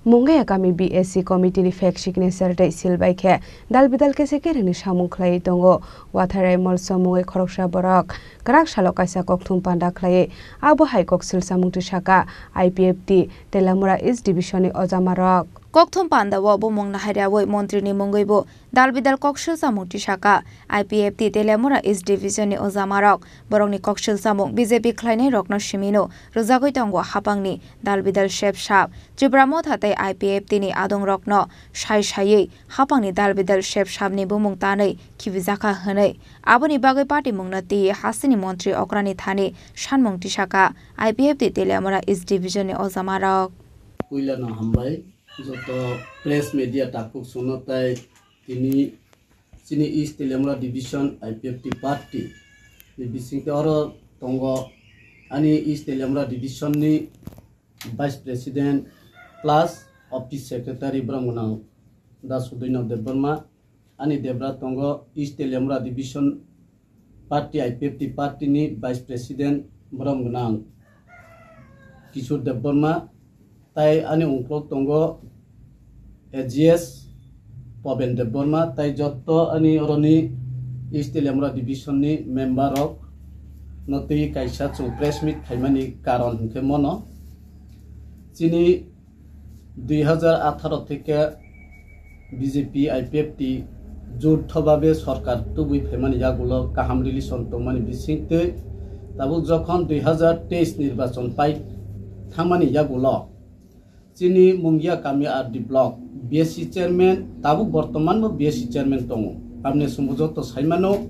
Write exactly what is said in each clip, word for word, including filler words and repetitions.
Mungia kami B S C committee ni fake signature tei seal bai khe dal bidal kese kerengni samung khlaiwi tongo. Watharai Molsom mungwi khoroksa borok kwrak salo kaisa kokthum panda khlaiwi abo hai kok sil samung twi saka I P F T Teliamura East Division ni ojamarok. Kokthum panda o bumung nahai ryawi montri ni mungwi bo dal bidal kok sil samung twi saka. I P F T Teliamura East Division ni ojamarok borokni kok sil samung B J P khlainai rokno simino rwjagwi tongo hapangni dal bidal sep sap. Tipra Motha tei I P F T ni adongrokno sai saiwi hapangni dal bidal sep sapni bumung tanwi khibijakha hwnwi. Aboni bagwi patimungno twiwi hasteni montri okrani thani sanmung tisaka I P F T Teliamura East Division ni ojamarok. Puilano hambai joto press media takhuk songno tei tini chini East Teliamura Division I P F T party ni bisingtwi oro tongo ani East Teliamura Division ni Vice President plus Office Secretary borok gwnang Da Sudoino Debbarma, ani debra tongo East Teliamura Division party I P F T party ni Vice President borok gwnang Kishore Debbarma, tai ani ungkuluk tongo A G S Paben Debbarma, tai jotto ani oroni East Teliamura Division ni member rok no twi kaisa chwng press meet khaimani karon hwnkhe mono chini dui hazar atharo theke B J P I P F T jotto babe sorkar tubui phaimani yagulo kaham relation tongmani bisingtwi tabuk jokhon dui hazar teis nirbachon pai thangmani yagulo chini Mungia kami R D block B S C chairman, tabuk bortoman bo B S C chairman tongo. Aboni sumbo joto saimano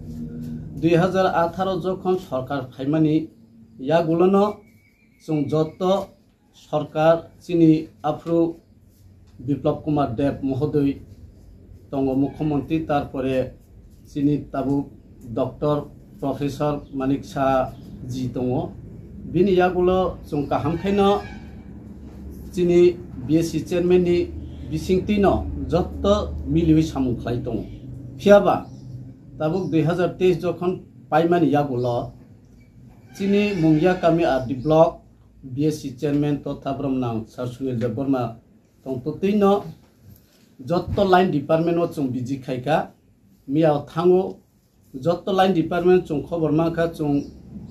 dui hazar atharo jokhon sorkar phaimani yagulono chwng joto sorkar chini aphuru Biplab Kumar Deb mohodoi tongo mukhyamantri, tarpore chini tabuk Doctor Professor Manik Saha ji tongo. Bini yagulo chwng kaham khaino chini B S C chairman ni bisingtwino jotto miliwi samung khlai tongo. Phiyaba tabuk dui hazar teis jokhon paimani yagulo chini Mungia kami R D block B S C chairman totha boromnang Sir Sunil Debbarma tongtwtwino jotto line department o chwng visit khaikha. Miya thango jotto line department chwng khobor mankha, chwng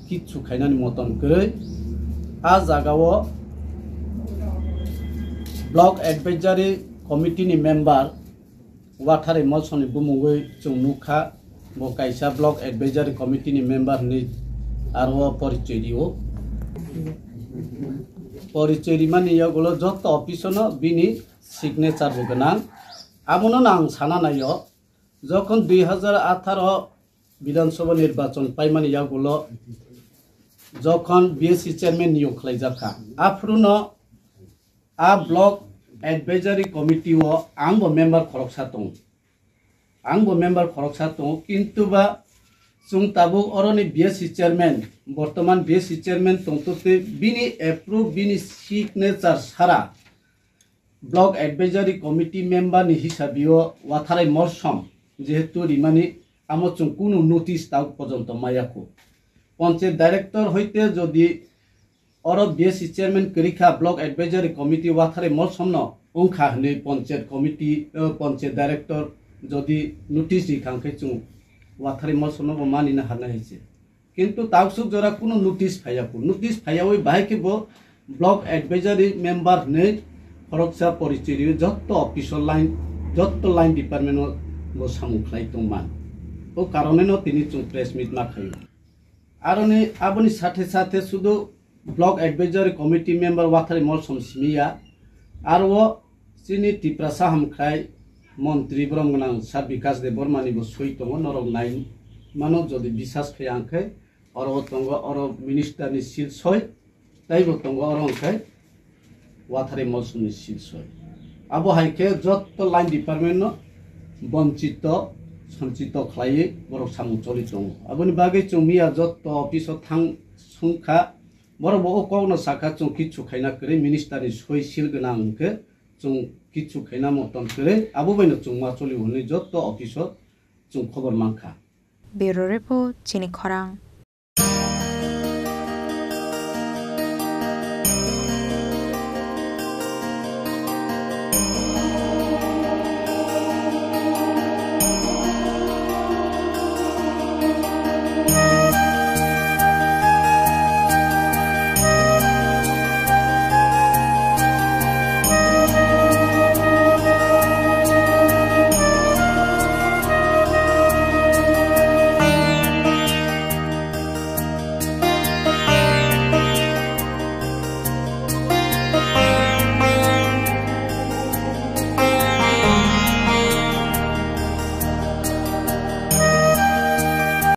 kichu khainani moton kwrwi. A jagao block advisory committee ni member Watharai Molsomni bumungwi chwng nukha, bo kaisa block advisory committee ni member hwnwi aro porichoi rio. Porichoi rimani yagulo jotto office-o no bini signature bo gwnang. Abono no ang sana naio, jokhon dui hazar atharo Bidhan Sabha nirbachon paimani yagulo jokhon B S C chairman niyok khlaijak kha, aphuru no a block advisory committee o ang bo member khoroksa tongo. Ang bo member khoroksa tongo, kintu ba chwng tabuk oroni B S C chairman, bortoman B S C chairman tongtwtwi bini approve, bini signature sara block advisory committee member ni hisabio Watharai Molsom jehetu rimani, amo chwng kunu notice tabuk porjonto maya kho. Panchayat director hoite jodi oro B S C chairman kwrwi kha, block advisory committee Watharai Molsomno wng kha hwnwi panchayat committee, eh, panchayat director jodi notice ri kha, hwnkhe chwng Watharai Molsomno bo manina harnai hai se. Kintu taksuk jora kunu notice phaiya kho. Notice phaiyawi bahai khe bo block advisory member hwnwi khoroksa porichoi rwi jotto office o line, jotto line department o bo samung khlai tongman. O karoneno tini chwng press meet ma khaio. Aroni, aboni sathe sathe sudu block advisory committee member Watharai Molsom simi ya, aro o chini Tiprasa hamkrai montri borom gwnang Sir Bikash Debbarmani bo soi tongo, norok nai mano, jodi bisas khai ang khai oro o tongo, oro minister ni seal soi, tei bo tongo oro hwnkhe Watharai Molsomni seal soi. Abo hai khe jotto line department no bonchito, sonchito khlaiwi borok samung choli tongo. Aboni bagwi chwng miya jotto office o thang swngkha, borok bo o kokno sakha, chwng kichu khaina kwrwi, minister ni soi seal gwnang hwnkhe chwng kichu khaina motom kwrwi, abo baino chwng ma choli hwnwi jotto office o chwng khobor mankha. Bureau Report, Chini Khorang.